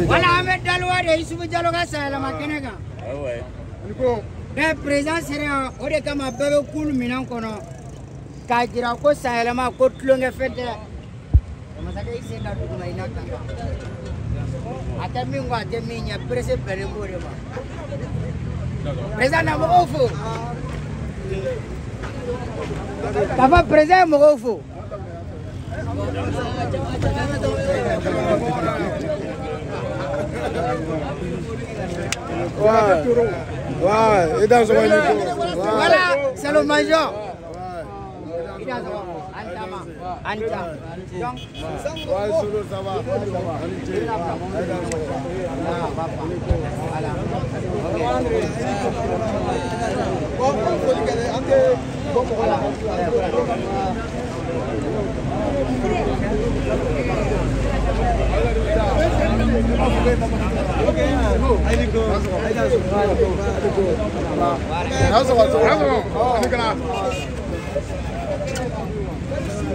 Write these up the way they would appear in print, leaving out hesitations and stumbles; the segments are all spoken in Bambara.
Voilà, an bɛ daliwa de Isufu Jalo ka sayɛlɛma kɛnɛ kan. Bɛɛ président sera yan o de kama bɛɛ bɛ kulu minɛn kɔnɔ k'a jira ko sayɛlɛma ko tulonkɛfɛn tɛ. Masakɛ i sen da duguma i n'a kan. A tɛ min kɔ a tɛ min ɲɛ presse bɛnnen b'o de ma. Président na mɔgɔw fo. K'a fɔ président ye mɔgɔw fo. Ouais, ouais, et dans ce voilà, c'est le major. Donc, ouais, ça va.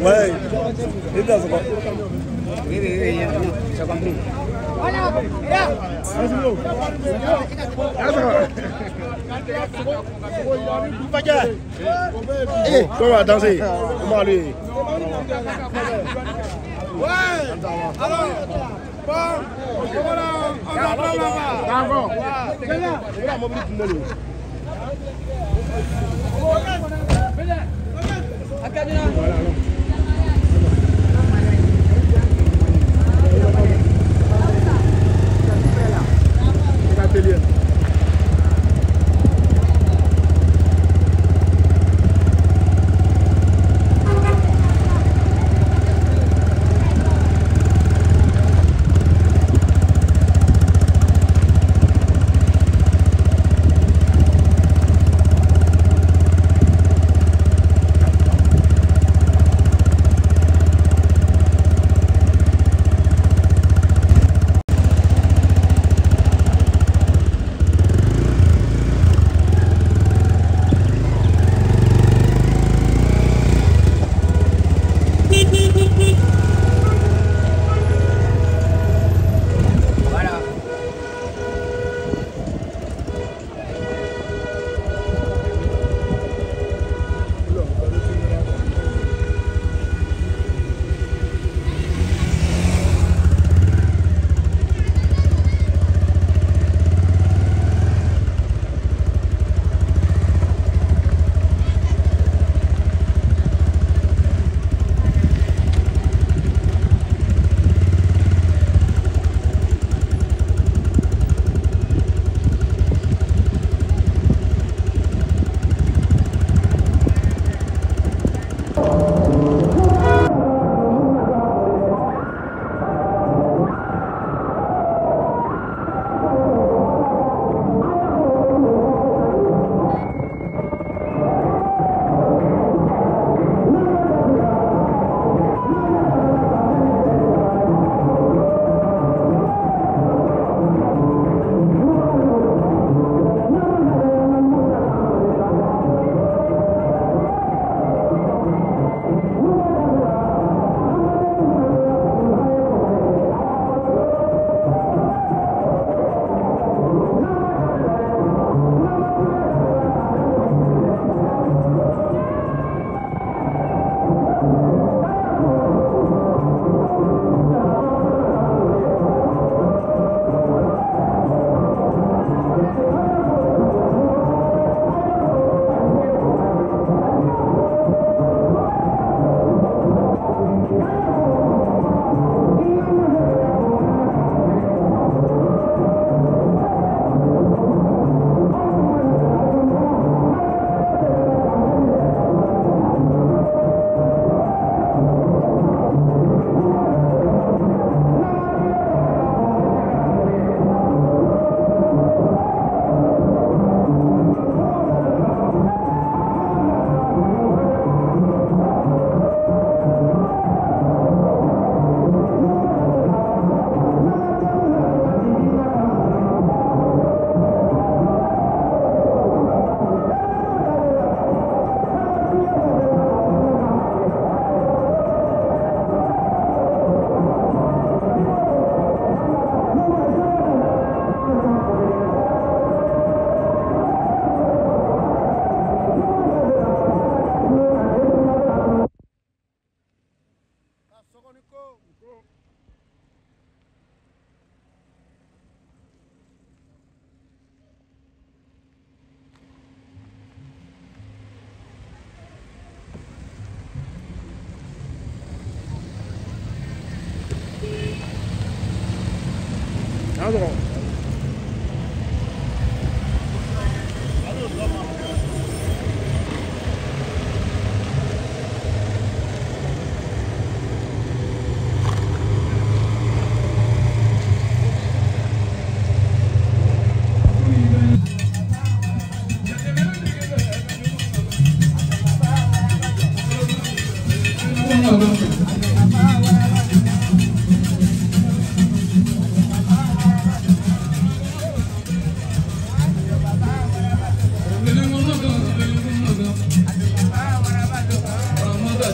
Ouais, oui, oui, oui, j'ai compris. Voilà, là. Eh, on va danser. On va aller. Ouais. Alors, bon, voilà, on va là-bas. D'accord.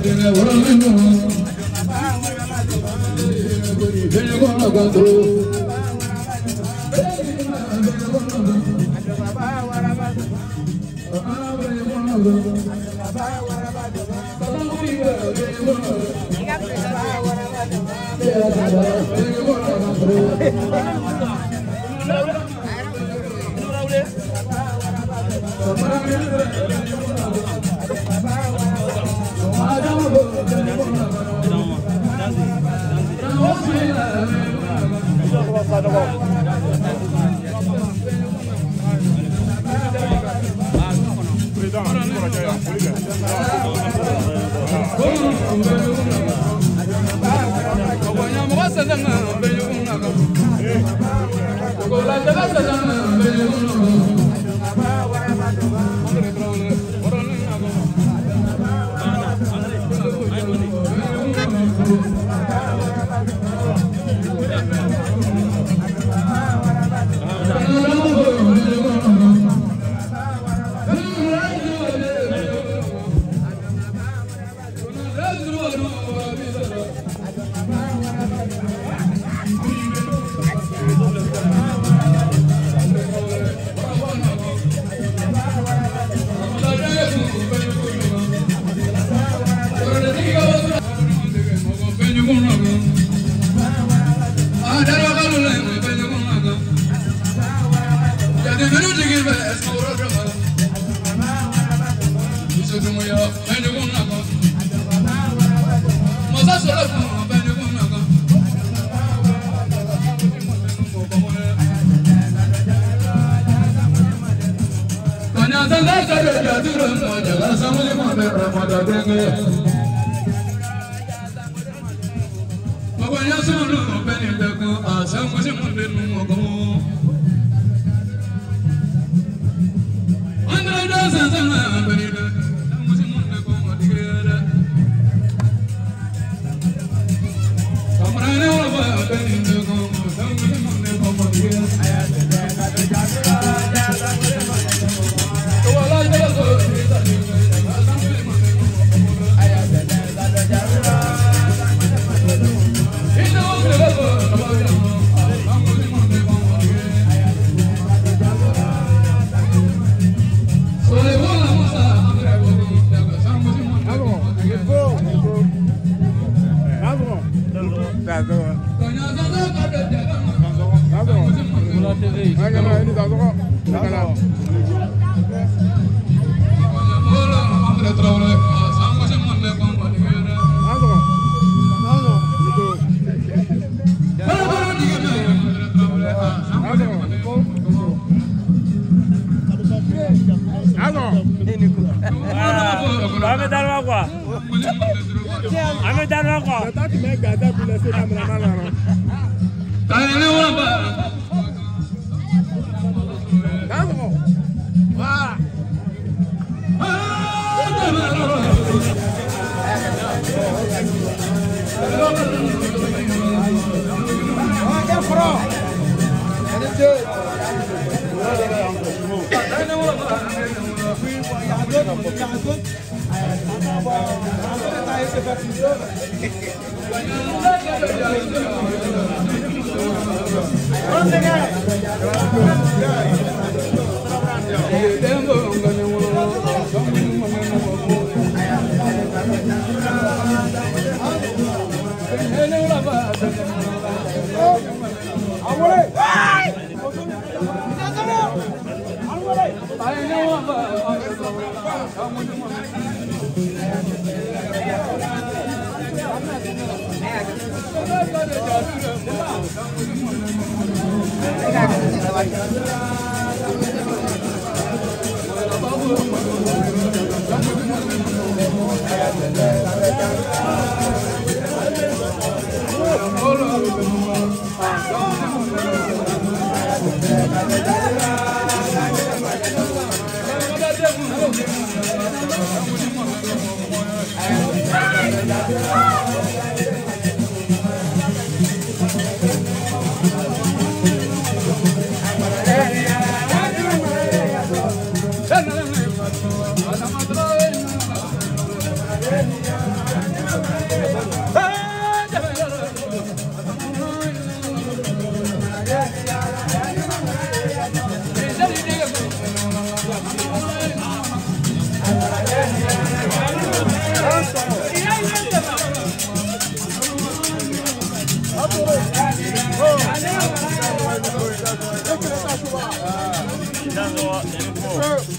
Yeah.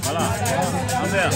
Voilà. An bɛ yan.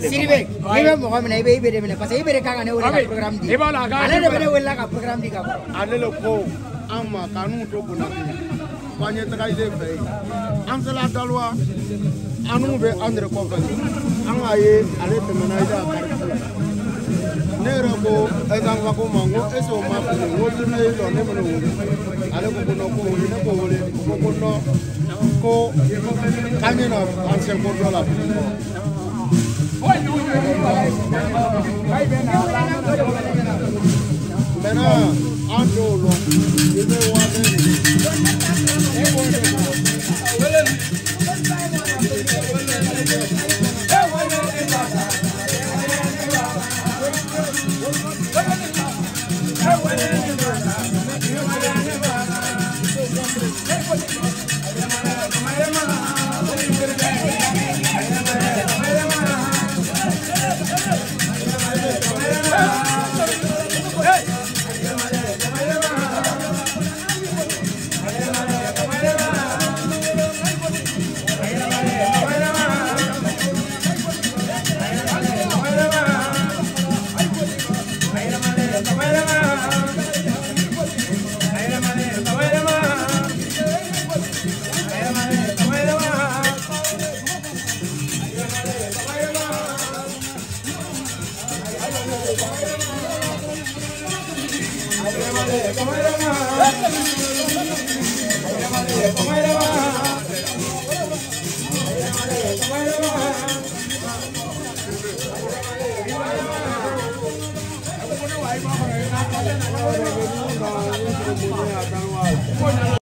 Sidibe, n'i bɛ mɔgɔ minɛ i bɛ IB de minɛ parce que IB de kan ka ne wele ka programme di. Ale de bɛ ne wele ka programme di ka bɔ. Ale le ko an ma k'an n'u to Konakiri k'an ye taga ile fɛ yen an sera Daluwa an n'u bɛ an yɛrɛ kɔfɛ an k'a ye ale tɛmɛna i da kari la ne yɛrɛ ko Ɛsanfa ko ma n ko est ce que o ma fili n ko tourne yi lɔ ne bɛ ne wele ale ko ko non ko wele ne ko wele ko ko non ko k'an ye na ancien ko dɔ la. Maintenant, an t'o lɔn i bɛ waa bɛɛ de.